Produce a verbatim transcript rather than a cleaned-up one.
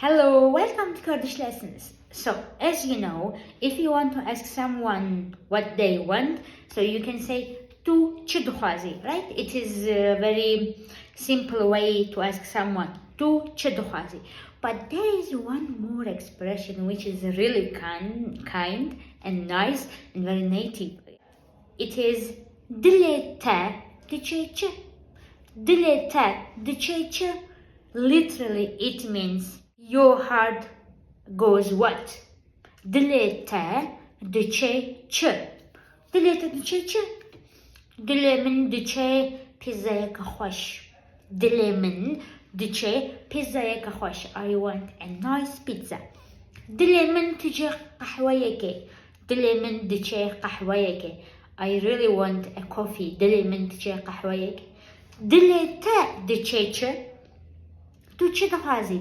Hello, welcome to Kurdish Lessons. So, as you know, if you want to ask someone what they want, so you can say tu çi dixwazî, right? It is a very simple way to ask someone tu çi dixwazî. But there is one more expression which is really kind, kind and nice and very native. It is dilê te diçe çi? Dilê te diçe çi? Literally, it means your heart goes what? Dilê te diçe çi? Dilê te diçe çi? Dilê min diçe pîzzayeke xweş. Dilê min diçe pîzzayeke xweş. I want a nice pizza. Dilê min diçe qehweyekê. Dilê min diçe qehweyekê. I really want a coffee. Dilê min diçe qehweyekê. Dilê te diçe çi? Tu çi dixwazî?